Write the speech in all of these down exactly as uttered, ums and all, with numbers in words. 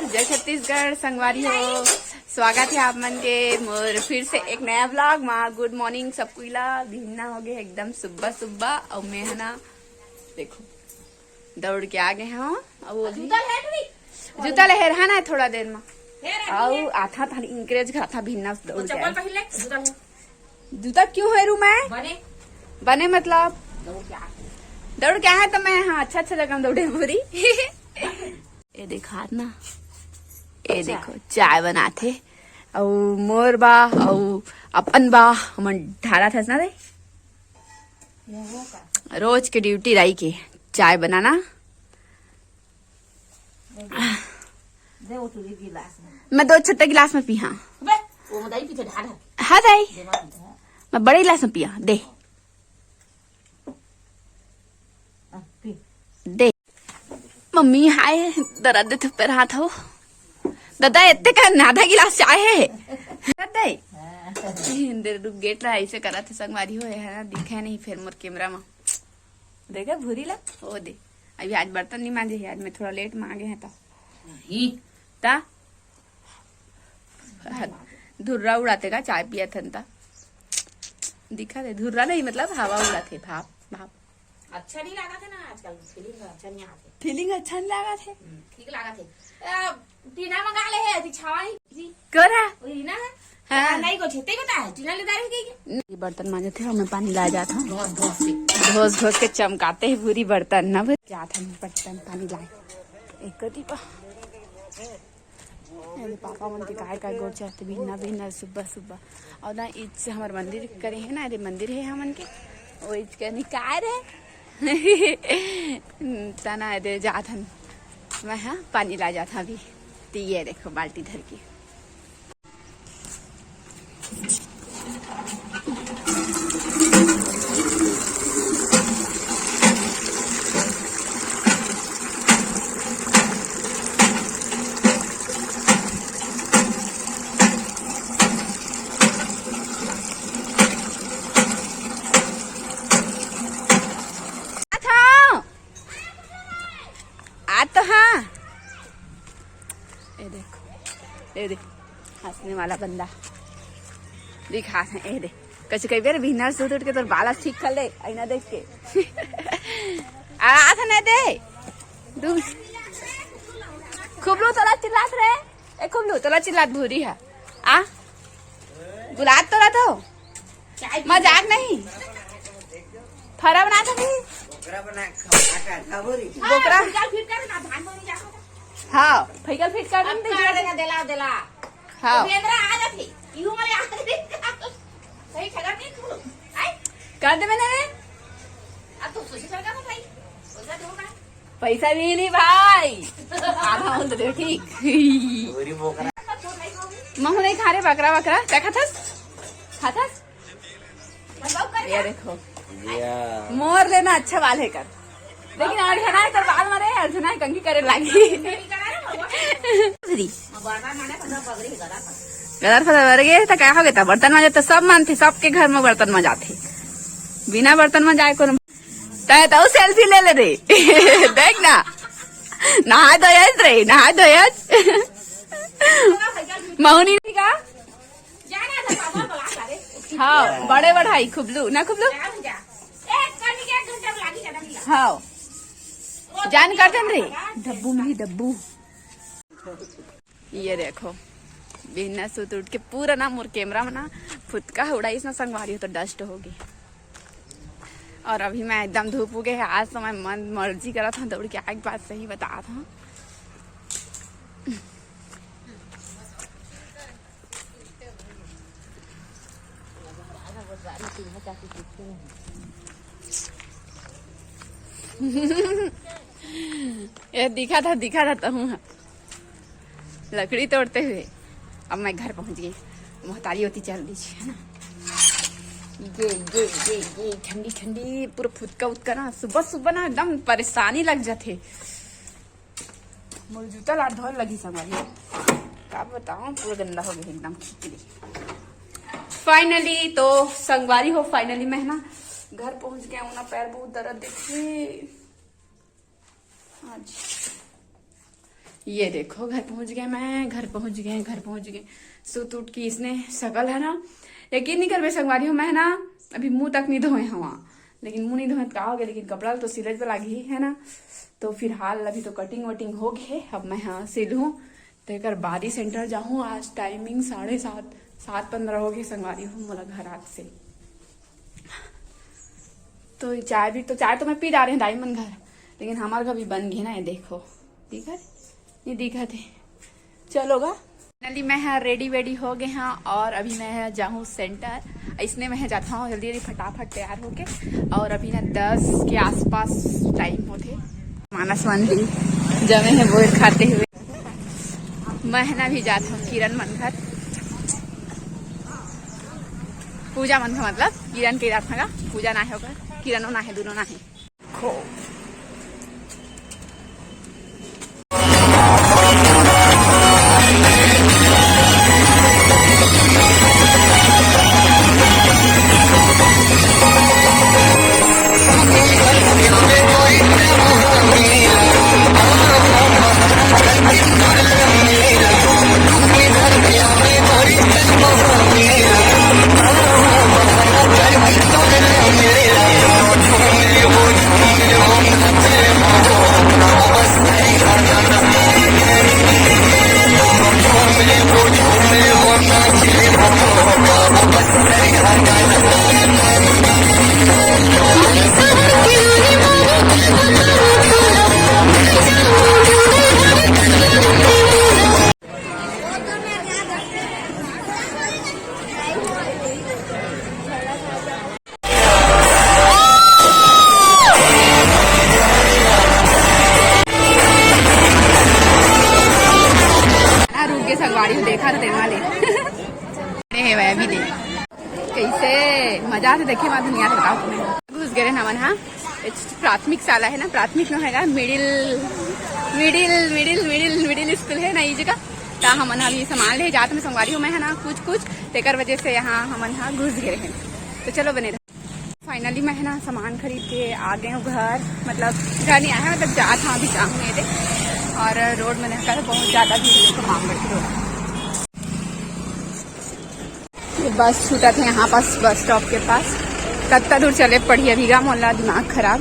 जय छत्तीसगढ़ संगवारी हो, स्वागत है आप मन के मोर फिर से एक नया व्लॉग मा। गुड मॉर्निंग सब कोई ला। बिहन्ना हो गए एकदम सुब्बा सुब्बा, अउ मैं है ना, देखो, दौड़ के आ गए हूँ। अउ वो भी जूता ले हेर हा ना थोड़ा देर मा। अउ आथा थाली इंकरेज करत हा बिहन्ना दौड़ के चप्पल आए। पहन ले, जूता ले। जूता क्यों है रू मैं? बने। बने मतलब? दौड़ के आ। दौड़ के आए तो मैं, हाँ, अच्छा अच्छा जगह में दौड़े पूरी। ये देखा ना, ये देखो चाय बनाथे, अउ मोर बा, अउ अपन बा, हमन ढारा थस ना रे। रोज के ड्यूटी राई के चाय बनाना। दे वो तुझे गिलास में। मैं दो छोटे गिलास में पी हाँ। अबे, वो मदाई पीछे ढार है। हाँ दाई, दे मार पीछे, हाँ। मैं बड़े गिलास में पिया दे। हाँ, पी। दे। मम्मी हाय, दर्द दे थप्पे रहा था। दादा, इतने का आधा गिलास चाय है। दादा, हाँ। दे रुक, गेट ला ऐसे करा थे संगवारी हो, है ना, दिखे नहीं फिर मोर कैमरा में। देखे भूरी ला, ओ दे। अभी आज बर्तन नहीं मांजे है, आज मैं थोड़ा लेट मांगे हैं तो। नहीं। ता? धुर्रा उड़ाते का, चाय पिया थन ता। दिखा दे, धुर्रा नहीं, मतलब हवा उड़ाते, भाप, भाप। अच्छा नहीं लगा थे ना आजकल, फीलिंग अच्छा नहीं आते। फीलिंग अच्छा नहीं लगा थे। हम्म, ठीक लगा थे। आ, टीना मंगा ले है, अभी छावा नहीं जी। करा? वही ना है। हाँ। आ, नहीं कुछ, ते बता है, टीना ले दारू की। ये बर्तन मांजे थे, मैं पानी ला जाता हूँ। घोस घोस के। घोस घोस के चमकाते हैं पूरी बर्तन ना, फिर जात हम बर्तन पानी लाए। एक कति पा। अरे पापा मन के काय काय गोड़ चढ़ते बिहन्ना बिहन्ना सुबह सुबह। और ना इच हमर मंदिर करे है ना, अरे मंदिर है हमन के, वो इच के निकाय रे। तना दे जात हन। मैं हाँ पानी ला जात हूँ अभी। तो ये देखो बाल्टी धर के। आ तो हाँ, ये देखो, ये देख, हंसने वाला बंदा दिखा है। ये देख, कछु कई बेर बिहनर सूत उठ के तोर बाल ठीक कर ले, आईना देख के। आ, आ था नहीं दे। दू। खुबलू तोला चिल्लात रे। ए खुबलू तोला चिल्लात भूरी है। आ? बुलात तोला तो। मजाक नहीं। फरा बना था नहीं। बोकरा बना, खा, खा, खा, बोरी। बोकरा। फैकल फिट कर ना, धान बोरी जा। हाँ, फैकल फिट कर अब दे। कर देना, दिला, दिला। हाँ। बेंदरा आ जाती। यू मले आ जाती। सही ठगत नहीं तू। आई? कर दे मैंने रे। अब तू सोची सरका भाई। बोल जा तू ना। पैसा मिली भाई। आधा बोल दे ठीक। बोरी बोकरा। महू नहीं खा रे बकरा वकरा। क्या खाथस? खाथस? ये देखो। या। मोर लेना अच्छा बाल है कर। लेकिन अर्धना है कर बाल मरे, अर्धना है कंघी करे लागी। गदर फदर बर गे त का हो गे त बर्तन मांजे त सब मानथे, सबके घर में बर्तन मांजाथे। बिना बर्तन मांजाए कोनो तय तो सेल्फी ले ले रे। देख ना, नहाए धोयस रे, नहाए धोयस। मौनी का। हाँ, बड़े बढ़ाई खुबलू ना खुबलू। हाँ, जान करते रे। डब्बू मिली डब्बू। ये देखो, बिहना सुत उठ के पूरा ना मोर कैमरा में ना फुतका उड़ाइस ना संगवारी हो तो डस्ट होगी। और अभी मैं एकदम धूप हो गई है। आज तो मैं मन मर्जी करा था दौड़ के आए, बात सही बता था। ये दिखा था, दिखा था तहूँ। लकड़ी तोड़ते हुए अब मैं घर पहुंच गई। मोहतारी होती चल दी है ना। ये ये ये ये ठंडी ठंडी पूरा फुतका उतका ना, सुबह सुबह ना एकदम परेशानी लग जाते। मोर जूता ला धोए लगी संगवारी, का बताऊं, पूरा गंदा हो गया एकदम खिचड़ी। फाइनली तो संगवारी हो, फाइनली मैं ना घर पहुंच गया हूं ना, पैर बहुत दर्द देखे। आज ये देखो, घर पहुंच गए, मैं घर पहुंच गए, घर पहुंच गए। सुत उठ के इसने शकल है ना, यकीन नहीं करबे संगवारी हो, मैं ना अभी मुंह तक नहीं धोए हवा, लेकिन मुंह नहीं धोए त का हो गया, लेकिन कपड़ा तो सिले बर लागी है ना। तो फिलहाल अभी तो कटिंग वटिंग हो गए, अब मैं हाँ सिलूँ, तेकर बाद ही सेंटर जाहूँ। आज टाइमिंग साढ़े सात, सात पंद्रह हो गए संगवारी हो, मोला घर आत से। तो चाय भी, तो चाय तो मैं पी डारे हंव दाई मन घर, लेकिन हमार घर भी बन गए ना, ये देखो, ठीक है, ये दिखत है। चलो गा, फाइनली मैं ह रेडी वेडी हो गए हाँ, और अभी मैं ह जाहूँ सेंटर। इसने मैं ह जाता हूँ जल्दी जल्दी फटाफट तैयार होके, और अभी ना दस के आसपास टाइम होते। मानस मन भी जमे है बोर खाते हुए। मैं ह ना भी जाता हूँ किरण मन घर, पूजा मन घर, मतलब किरण के जाता हूँ, पूजा ना है होगा, किरणों ना है, दोनों ना है। खो। रुक के संगवारी देखा थे वाले। हे भाई, अभी देख कैसे मजा आते देखे, मैं दुनिया बताओ तुम्हें। घुस गए ना मन, हाँ, ये प्राथमिक शाला है ना, प्राथमिक नो हैगा, middle, middle, middle, middle, middle school है ना, ये जगह। ता हमन अभी सामान ले जात में संगवारी हो, मैं है ना कुछ कुछ, तेकर वजह से यहाँ हमन हा घुस गए हैं। तो चलो बने रहो। फाइनली मैं है ना सामान खरीद के आ गए हूँ घर, मतलब घर नहीं आया, मतलब जात हाँ अभी जाऊँ मेरे, और रोड में रहकर बहुत ज्यादा भीड़ है, तो मांग बैठी रोड। ये बस छूटा थे यहाँ पास, बस स्टॉप के पास। कत्ता दूर चले पड़ी अभी गा, मोला दिमाग खराब।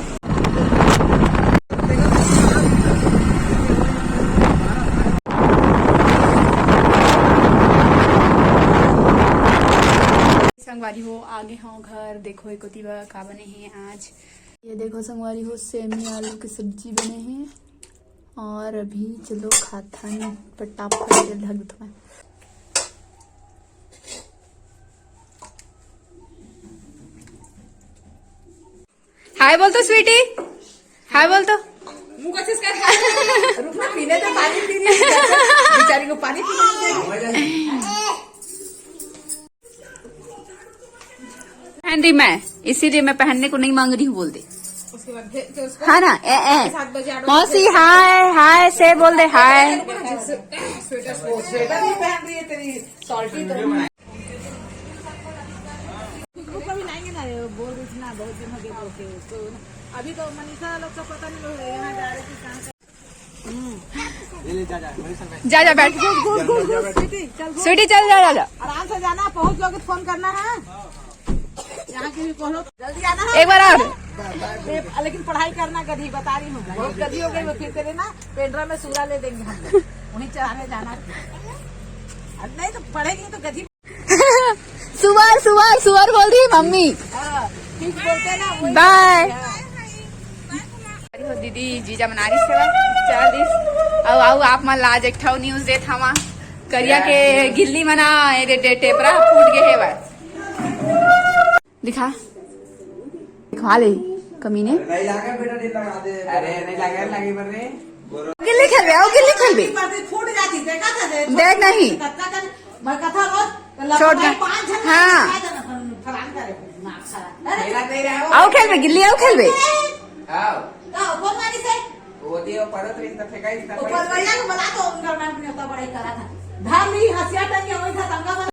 संगवारी हो, आगे हो घर। देखो एकोती बा का बने हे आज। ये देखो संगवारी हो, सेमी आलू की सब्जी बने हे। और अभी चलो खाथन, पटापट तेल ढक देथो मैं। हाय बोल तो स्वीटी, हाय बोल तो। मुंह को चूस कर हाय। रुक ना, पीने तो पानी पी रही है। बेचारी को पानी पीने दे। पहन रही मैं, इसीलिए मैं पहनने को नहीं मांग रही हूँ, बोल दे। उसके बाद फिर, फिर उसको हाँ ना, ए, ए। सात बजे, आठ बजे मौसी, हाय, हाय से बोल दे, हाय। स्वेटर, स्वेटर नहीं पहन रही है तेरी सॉल्टी तो। खुशबू को भी लाएंगे ना, ये बोल रही थी ना, बहुत दिन हो गए बोल के उसको ना। अभी तो मनीषा लोग का पता नहीं, लोग यहाँ जा रहे थे, कहाँ से। जा, जा, बैठ। स्वीटी, चल, स्वीटी, चल, जा, जा, जा। आराम से जाना, पहुंच जाओगे तो फोन करना है। यहाँ के भी पहुंच, जल्दी आना है। एक बार और। ए, लेकिन पढ़ाई करना गधी, बता रही हूँ, बहुत गधी हो गई वो, फिर तेरे ना पेंड्रा में सूरा ले देंगे हम लोग, वहीं चराने जाना है। नहीं तो पढ़ेगी तो गधी। सुअर, सुअर, सुअर बोल रही मम्मी। हाँ, ठीक बोलते ना, वही बाय। अरे हो दीदी, जीजा मना रही सेवा, चल दिस। आओ, आओ, आप मन ला आज एक ठो न्यूज़ देत हवा। करिया के गिल्ली मना, ए, रे, रे, टेपरा फूट गए है बस। दिखा, दिखा ले, कमीने। अरे, नहीं लगा, नहीं लगा, नहीं लगा, नहीं लगा, नहीं लगा। गिल्ली खेलबे, आओ, गिल्ली खेलबे। फूट जाती, देखा था, देख नहीं। कत्ता कर, मैं कथा रोज, तो छोड़ दे। पाँच झन हाँ। फरान करे, ना, फरान। अरे, आओ खेलबे, गिल्ली आओ खेलबे। आओ। का, कौन मारी से? वो दियो, परत रही, तो फेंकाई, तो ऊपर वाला को बुला, तो उनका नाम नहीं होता, बड़ाई करा था। धाम ही हंसिया टंगे, वही था, तंगा बना।